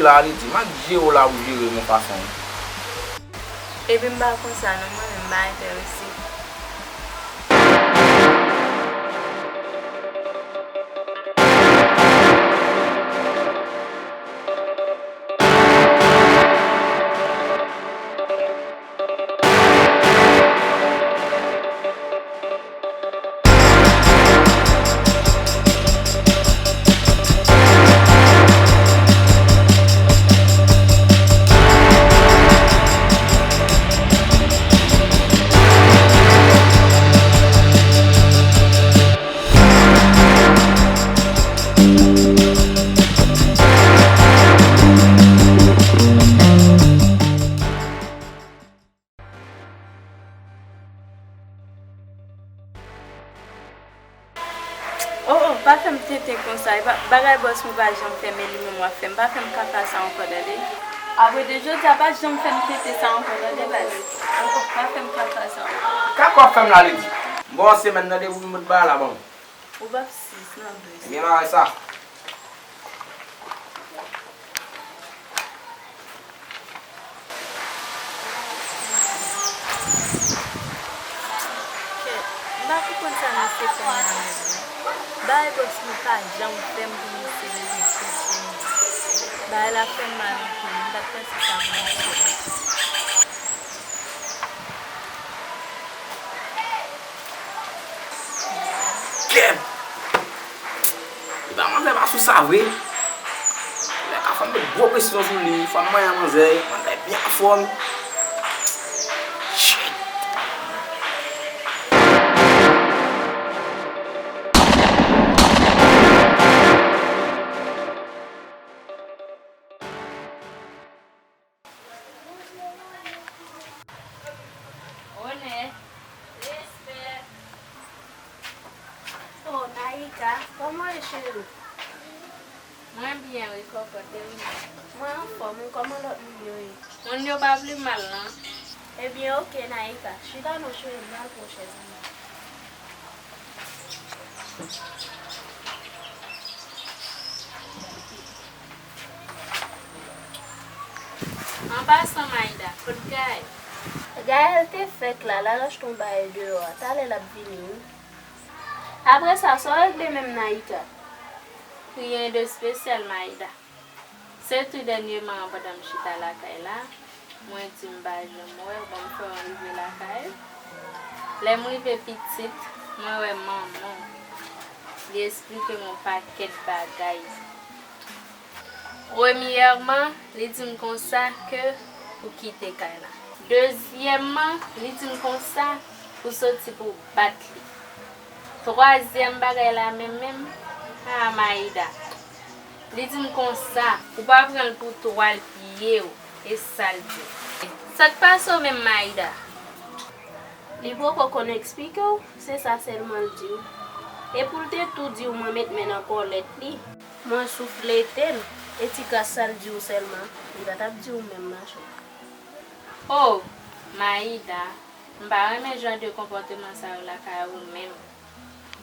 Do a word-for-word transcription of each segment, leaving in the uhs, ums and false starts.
Sa vle di, m ap jere w la, ou jere m yon fason wi. Epi m pa konn sa non, mwen menm m pa enterese. Oh, oh, pa fè m tenten konsa. E pa, bagay bòs mwen pa janm fè m, e li menm w ap fè m. Pa fè m kaka sa ankò, tande? Apre de jodi a, pa janm fè m tenten sa ankò, tande, baz? Oh, oh, pa fè m kaka sa ankò. Kaka w ap fè m la, Lady? M ba w yon semèn, tande, pou m met bagay la ban w. Ou p ap sis nan dous. Ebyen, bagay sa. Kèt, m pa konprann sa misye fè m la menm non. Bagay bòs mwen pa janm fè m pou misye leve kont pou mwen. Bagay la fè m mal anpil, m pa t panse sa pou misye. Kèt! Epa manzè pa sou sa vre. Lè ka fò m met gwo presyon sou li, fò m manyen manzè, manzè byen anfòm. Shit! Onè, respè. Oh, Naïka, kòman w ye, cheri? Mwen byen, wi, kòkòt, e ou menm? Mwen anfòm, wi, kòman lòt moun yo ye? Moun yo pa pli mal, non. Ebyen, oke, Naïka, chita non, cheri, m pral pran chèz mwen. An pasan, Maïda, kot Gaël? Gaël te fèk la, l al achte yon bagay deyò a. Talè l ap vini, wi. Apre sa, sa w regle menm, Naïka? Rien de spécial, Maïda. Se tou dènyèman an, pandan m chita lakay la, mwen di m pa janm wè w, bon, m fè w rive lakay. Lè m rive pitit, mwen wè manman w. Li esplike m yon pakèt bagay. Premyèman, li di m konsa ke ou kite kay la. Dezyèmman, li di m konsa ou soti pou w bat li. Twazyèm bagay la menm menm, a Maïda, li di m konsa, ou pa pran l pou twal pye w, e sa l di w. Sa k pase w menm, Maïda? Li poko konn eksplike w, se sa sèlman l di w. E pou l te tou di w mwen met men nan kòlèt li, mwen souflete l, e ti kras sa l di w sèlman, li pa t ap di w menm, ma chère. Oh, Maïda, m pa renmen jan de konpòteman sa yo lakay ou menm.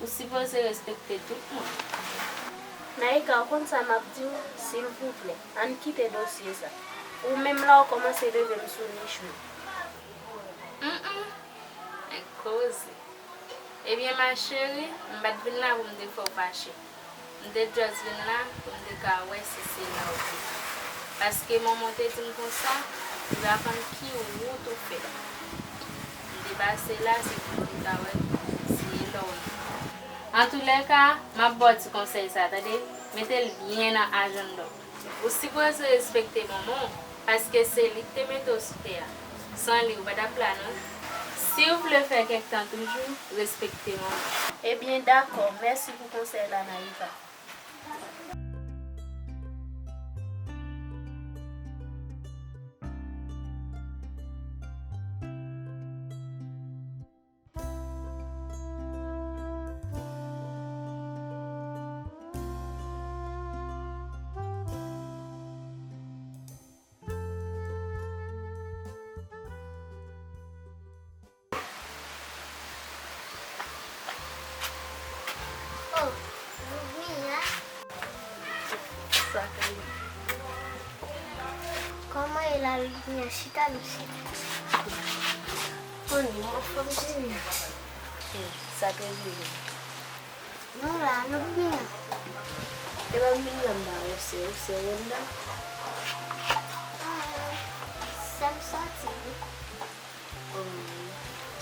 Ou sipoze respekte tout moun. Naïka, ou konn sa m ap di w? Silvouplè, ann kite dosye sa. Ou menm la, ou kòmanse leve m sou nich ou. Mm, mm. Nèg koze. Ebyen, ma chérie, m pa t vin la pou m te fè w fache. M te just vin la pou m te ka wè si se la ou te ye. Paske manman w te di m konsa, li pa konn ki wout ou fè. M te pase la, se pou m te ka wè si e la ou ye. Antoulèka, m ap ba w ti konsèy sa, tande? Mete l byen nan ajanda w. Ou sipoze respekte manman w, paske se li k te mete w sou tè a. San li, ou pa t ap la, non. Si w vle fè kèk tan toujou, respekte manman w. Ebyen, dakò. Mèsi pou konsèy la, Naïka. Oh, Rouvini, La, Lumière, chita, nou chita. Konnen, mwen anfòm, Junior. Hmm, sa k rive? Nou la, nou byen. E pa Miriam ba ou se, ou se Wanda? Ah, sè m sòti, wi. Oh.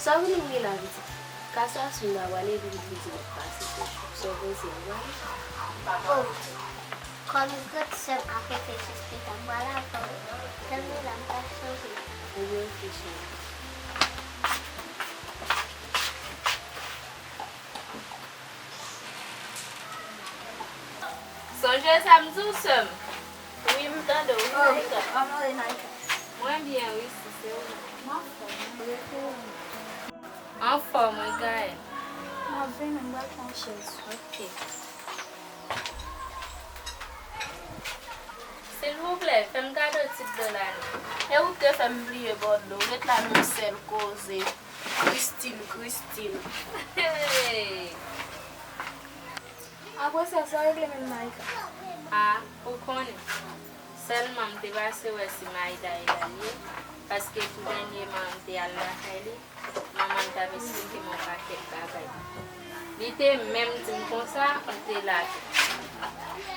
Sa w vin gen la, pitit? Ka sa sou la, w ale vin vin di mèt pase toujou. Sa w poze, w ale? Oh, kòm grann sè m ak pwofesè Spita, m pral avè w. Lè m vin la, m pral chanje. Ebyen, oke, cheri. Sonje sa m di w, sè m. Wi, m tande w. Wi, Naïka. Kòman w ye, Naïka? Mwen byen, wi, si se ou. M anfòm, m rete. Anfòm, wi, Gaël. M ap vini, m pral pran yon chèz. Oke. Silvouplè, fè m kado tit dlo la, non. E ou k te fè m bliye bòdlo, ret la nan yon sèl koze. Christine, Christine. Hey! Apre sa, sa w regle menm Naïka? A, ou konnen. Sèlman m te pase wè si Maïda e la l ye, paske tou dènyèman m te al lakay li, manman l t ap esplike m yon pakèt bagay. Li te menm di m konsa, m te lage.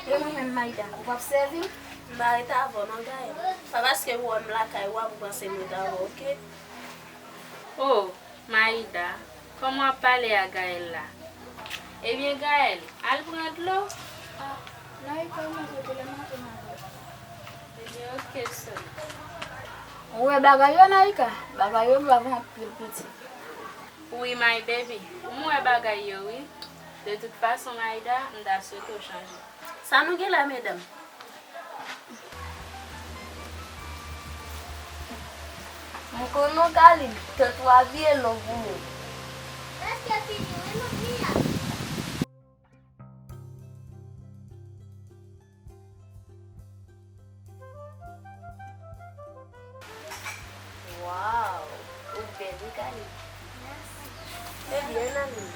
E mwen menm, Maïda, ou p ap sèvi m? M pa ret avè w non, Gaël. Pa paske ou wè m lakay ou a pou panse m ret avè w, oke? Oh, Maïda, kòman w ap pale a Gaël la? Ebyen, Gaël, al pran dlo. Ah, Naïka, ou manje tou lè maten avè w. Ebyen, oke, sè m. Ou wè bagay yo, Naïka? Bagay yo grav anpil, pitit. Wi, my baby, m wè bagay yo, wi. De tout fason, Maïda, m ta swete w chanje. Sa nou gen la, medam? M konnen w, Gaël, tèt ou abiye long pou mwen. Prèske fini, wi, manmi a. Waw, ou bèl wi, Gaël. Mèsi. Ebyen, ann ale.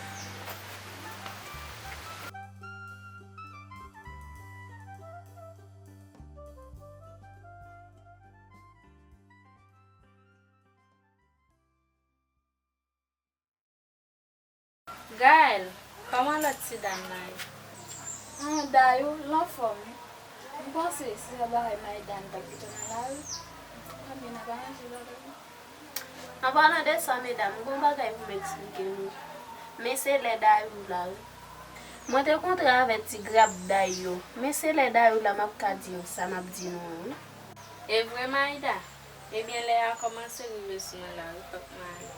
Gaël, kòman lòt ti dam nan ye? An, Dayou, l anfòm wi. M panse se sa bagay Maïda n t ap kite nan lari. Ebyen, n ap aranje bagay yo. An palan de sa, medam, m gen yon bagay pou m eksplike nou. Men se lè Dayou la wi. Mwen te kontre avèk ti grab Dayou yo. Men se lè Dayou la m ap ka di nou sa m ap di nou an wi. E vre, Maïda? Ebyen, lè a kòmanse rive sou mwen la wi, fòk mwen ale.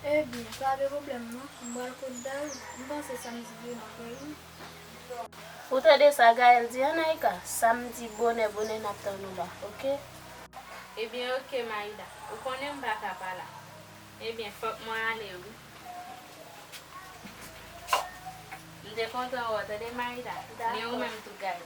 Ebyen, pa gen pwoblèm non, m pral kot Dayou. M panse samdi vini, oke wi. Ou tande sa Gaël di an, Naïka? Samdi bonè bonè n ap tann ou la, oke? Ebyen, oke, Maïda. Ou konnen m pa ka pa la. Ebyen, fòk mwen ale wi. M te kontan wè w tande, Maïda. Ni ou menm tou, Gaël.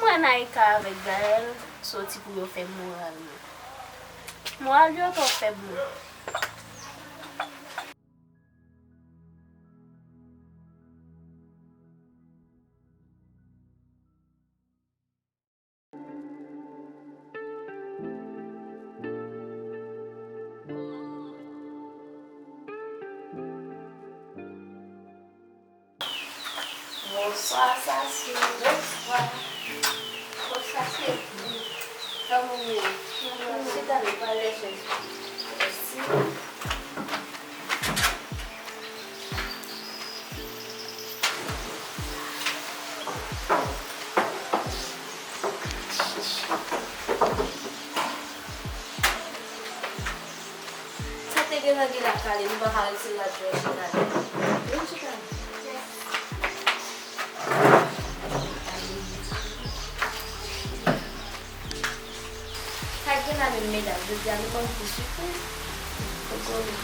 Mwen, Naïka avèk Gaël soti pou yo fè moral mwen. Moral yo twò fèb mwen. Bonswa, Sasou. Bonswa. Bonswa, cheri. Kòman w ye? Chita, nou pale chèz. Mèsi. Sa te gen nan gila kale, nou pa ka retire l ap jwe chita. Vin chita. Sa k gen la menm, medam? Jodi a nou konn pou sipriz. Ou konnen.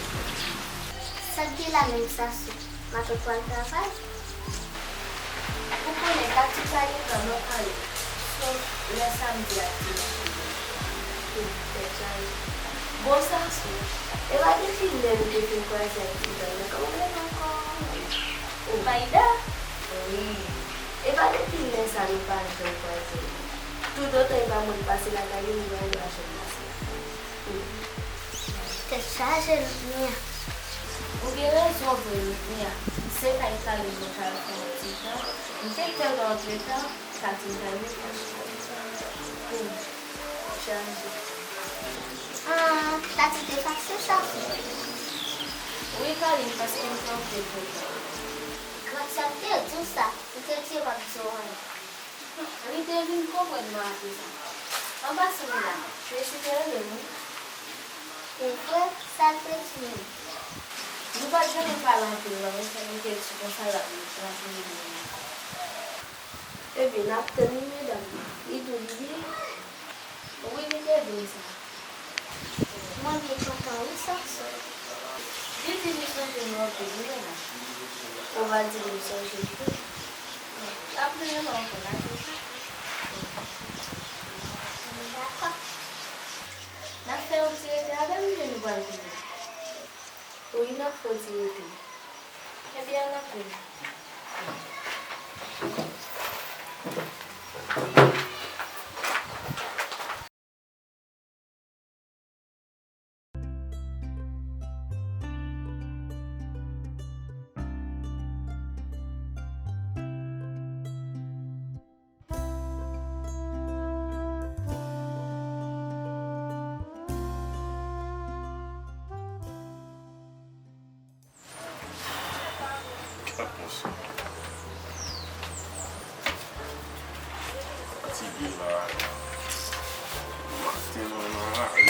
Sa k gen la menm, Sasou? Matant pral travay? Ou konnen, Katy pa gen dwa mank anyen, sof lè samdi ak dimanch li vini. Tout tèt chaje. Bon, Sasou, e pa gen Depi lè nou te fin kwaze ak ti dam nan, kòman l rele ankò? Faida? Wi. E pa depi lè sa nou pa janm kwaze. Toutotan e pa mwen k pase lakay li, li pa janm pase lakay mwen. Tèt chaje, Lutnia. Ou gen rezon vre, Lutnia. Se kay Kalim mwen t al fè yon ti tan. M te tèlman antretan, Katin Kalim. Hum, chaje. Ah, Tati te fache sa vre. Wi, Kalim, paske m te anpil pou li. Grann sè m te di w sa, li te di m ap di w anyen. Li te vin konprann mwen aprezan. Anba sou li la, Tracy te rele m wi. Se vre, sa l te di menm? Nou pa t janm pale anpil non, men sa li te di konsa l ap rantre li menm ankò. Ebyen, n ap tann li, medam. Li tou li byen? Wi, li te di m sa. Mwen byen kontan wi, Samson. Li di li sonje nou anpil wi, medam. Ou va di li m sonje l tou. L ap renmen w ankò, n ap di sa. Dakò. N ap fè yon ti rete avè l oubyen nou pral vini? Wi, n ap fè yon ti rete. Ebyen, ann antre. Fatige la. Maten mwen nan lari.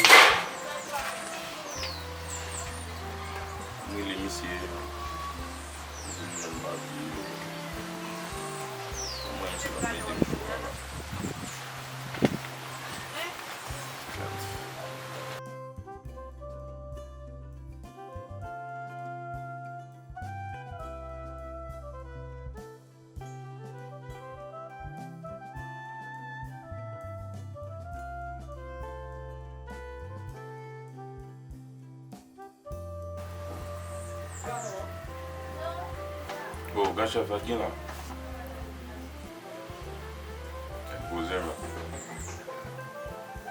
M rele misye. Li di m menm pa bliye. Mwen se pa mete m sou la. Oh, gran chèf, sa k gen la? Poze m la.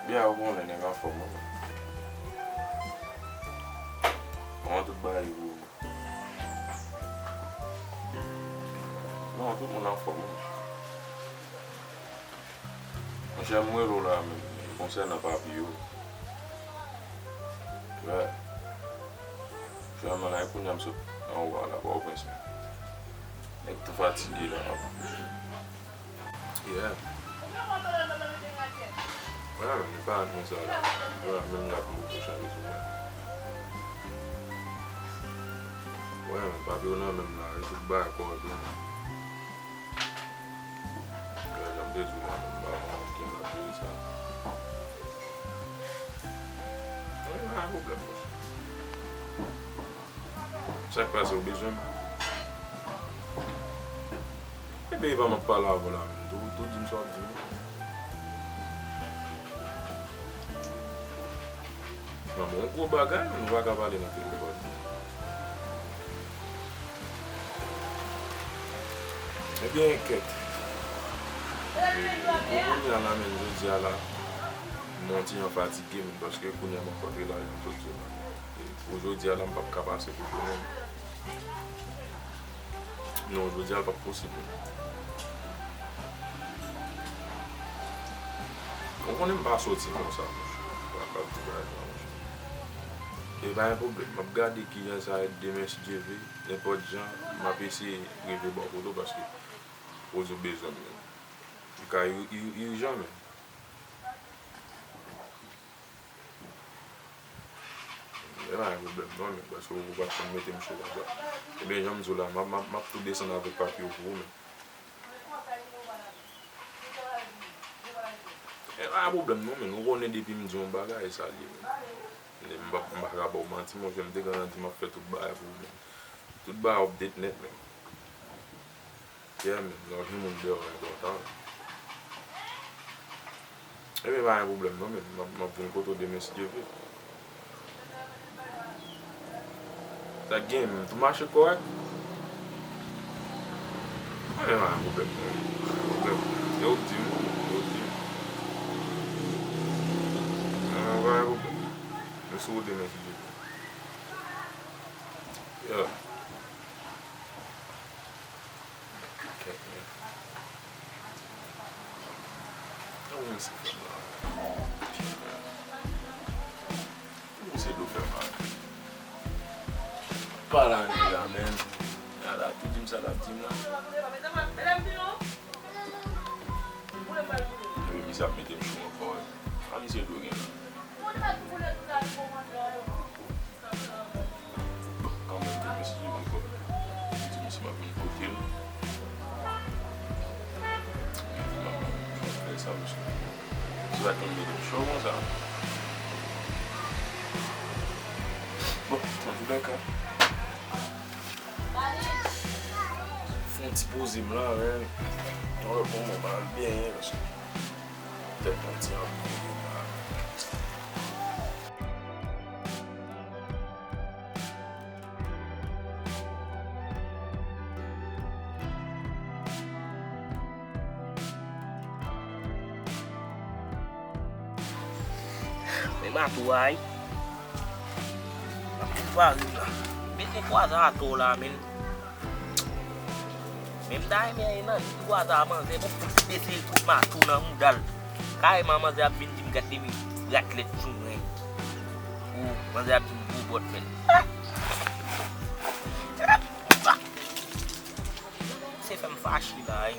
Byen, ou konnen nèg anfòm, wi. Kòman tout bagay pou ou? Non, tout moun anfòm, wi. Monchè, m rele w la menm, konsènan papi yo. Wè. Sèlman la, e kounye a m sot anwo a la, Pòtoprens la. Nèg tou fatige la. Yeah. Wè, men li pa konsa la. Wè, menm la pou mwen chanje sou mwen. Wè, men papi yo nan menm la, e tout bagay kòrèk wi. Wè, jan m te di w la, menm pa gen la pou sa. Wè, pa gen pwoblèm, monchè. Sa k pase, ou bezwen m? Ebyen, e pa m ap pale avè w la menm tou, tou di m sa w ap di m. Nan men yon gwo bagay, nou pa ka pale nan telefòn. Ebyen, kèt. Bon, kounye a la menm, jodi a la, m on ti jan fatige menm, paske kounye a m ap rantre la, jan m sot di w la. E pou jodi a la, m p ap ka pase pou jounen. Non, jodi a, l p ap posib. Ou konnen m pa soti konsa, monchè. M pa ka di bagay sa, monchè. E pa gen pwoblèm. M ap gade kijan sa va demen, si Dye vle. Nenpòt jan, m ap eseye rive bò kote w paske ou di w bezwen m menm. Li ka ir-, ir-, ijan menm. E pa gen pwoblèm non, men, paske ou pa t konn mete m sou konsa. Ebyen, jan m di w la, m ap, m ap, m ap tou desann avèk papi yo pou ou, men. E pa gen pwoblèm non, men. Ou konnen depi m di yon bagay, e sa l ye, men. M pa, m pa ka ba w manti, monchè, m te grandi, m ap fè tout bagay pou ou, men. Tout bagay update nèt, men. Yeah, men, lè w jwenn moun deyò enpòtan. Ebyen, pa gen pwoblèm non, men m ap, m ap vin kote w demen, si Dye vle. Sa k gen, menm tou mache kòrèk. Mwen menm pa gen pwoblèm, non. Pa gen pwoblèm. E w k di m, e w k di m. Mwen pa gen pwoblèm. Nou sou wout demen, si Dye vle. Yeah. Kèt, men. Yon misye fè mal. Yon misye do fè mal. Pa la nèg la, men. Nèg la tou di m sa l ap di m la. Epi misye ap mete m cho ankò, wi. A misye do gen la. Kanmenm, tou mesye, m ankò. Ti mesye m ap vin kote m. M ap fè sa, mesye. Se pa tann mete m cho konsa. Bon, antoulèka. Fè yon ti poze m la, men. Yon lòt moman, m al benyen, paske tèt mwen ti anpil la. Men mato a, wi. M ap tou pare m la. Mete kwaza atò la, men. Men m ta renmen nan li kwaza a manzè, bon, fout li dese kout mato nan mouda l. Kareman, manzè ap vin di m gad li, ratlèt jounen. Ou, manzè ap di m gwo bòt, men. Se fè m fache la, wi.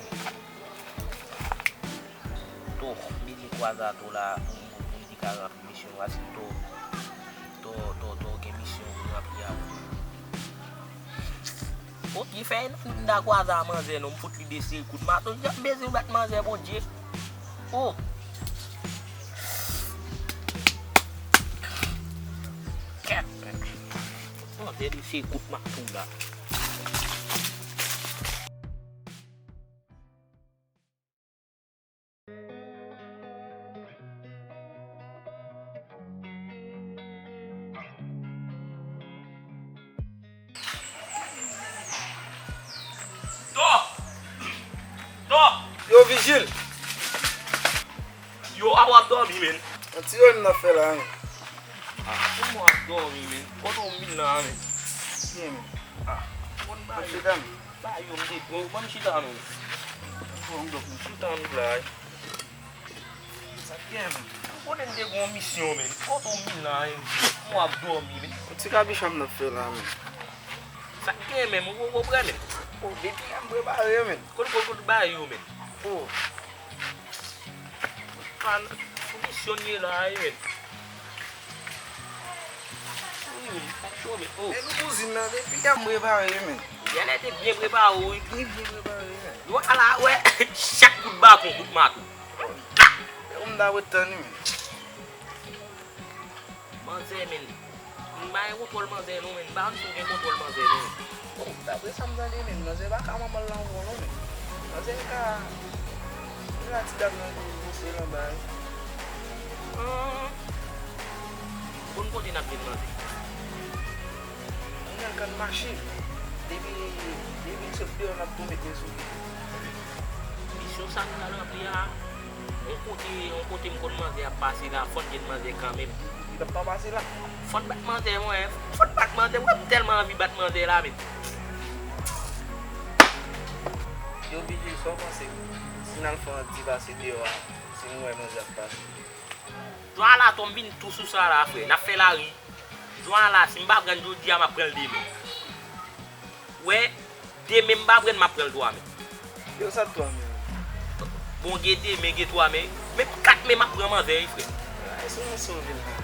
To, mete kwaza to la pou m, pou m te ka ranpli misyon an, paske to, to, to, to gen misyon pou l ranpli avè m. Ok, fè m da kwaza manzè non, m fout li de seri kout mato, jan bezwen bat manzè, Bondye. Oh. Kèt. Manzè de seri kout mato la. Dò! Dò! Yo, Vijil! Yo, a w ap dòmi, men. Yon ti rèn n ap fè la, men. Ah, kòman w ap dòmi, men? Kote w vin la, men? Byen, men. Ah, bon bagay. Mèt chita, men. Ba yo, m te bon, ban m chita, men. Bon, m dòk, men. Chita, men, la. Sa k gen, men? M konnen m te gon misyon, men. Kote w vin la, men? Kòman w ap dòmi, men? Yon ti kabicha m n ap fè la, men. Sa k gen, men? Ou, ou, ou prè, men? Oh, depi yè m prepare, men. Kote, kote, kote bagay yo, men? Oh. An, sou misyon n ye la, wi, men. Wi, men, sa cho, men. Oh. Men nou kouzin nan, depi yè m prepare, men. Genlè te byen prepare, wi. Byen, byen prepare, men. Yo ala, wè, chak kout baton, kout mato. Ou m ta ret tann, men. Manzè, men. M pa gen kontwòl manzè, non, men. M pa konn si w gen kontwòl manzè, non, men. Bon, daprè sa m tande, men, manzè pa ka manman l la ankò, non, men. Manzè ka, ka ti dam nan vin bouche l anba, wi. An. Bon, kote n ap jwenn manzè? Mwen nan kann mache. Depi, depi m sot deyò, n ap tou met men sou li. Misyon sa nou pral ranpli a, yon kote, yon kote m konn manzè ap pase la, fò n jwenn manzè kanmenm. Li p ap pa pase la. Fò n bat manzè, mwen. Fò n bat manzè. Mwen, m tèlman anvi bat manzè la, men. Yo, Vijil, sa w panse? Si n al fè yon ti pase deyò a, si nou wè manzè ap pase. Jwa la, to m vin tou sou sa la, frè. N ap fè lari. Jwa la, si m pa pran l jodi a, m ap pran l demen. Wè, demen m pa pran l, m ap pran l twa men. Yo, sa twa men? Bon, gen demen, gen twa men. Menm kat men m ap pran manzè, wi, frè. Ay, se yon sou vin la.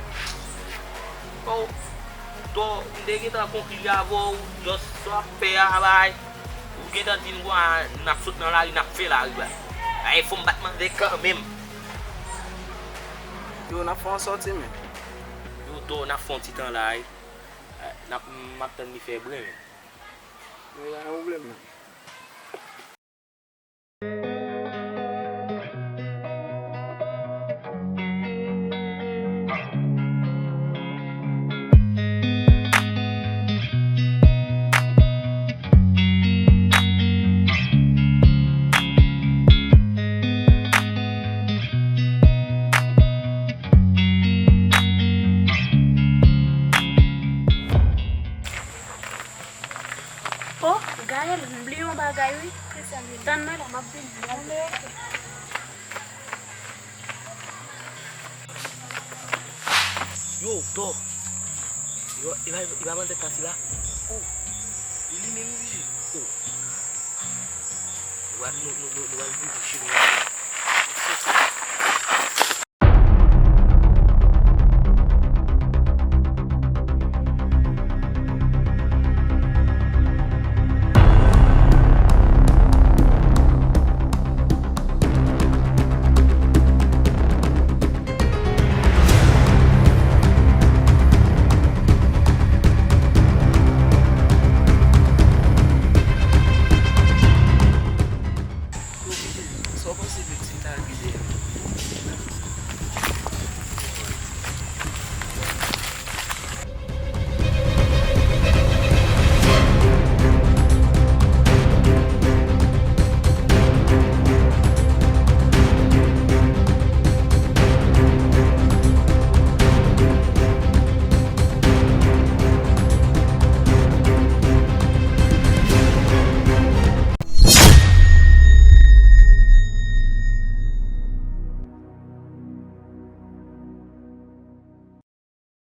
Oh, to, m te gentan konkli avè w, just sa w ap fè a, bay. Ou gentan di n, n ap sot nan lari, n ap fè lari, bay. Ay, fò m bat manzè kanmenm. Yo, n ap fè yon sòti, men. Yo, to, n ap fè yon ti tan la, wi. N ap, m ap tann li fè bren, men. Men, pa gen pwoblèm, non. Daniel, m bliye yon bagay wi. Kisa m bliye? Tann mwen la, m ap vini. Anben, oke. Yo, dò. Yo, e pa, e pa mantèt la sila. Oh. E li menm wi. Oh. Nou pral, nou, nou, nou, nou pral vin chire.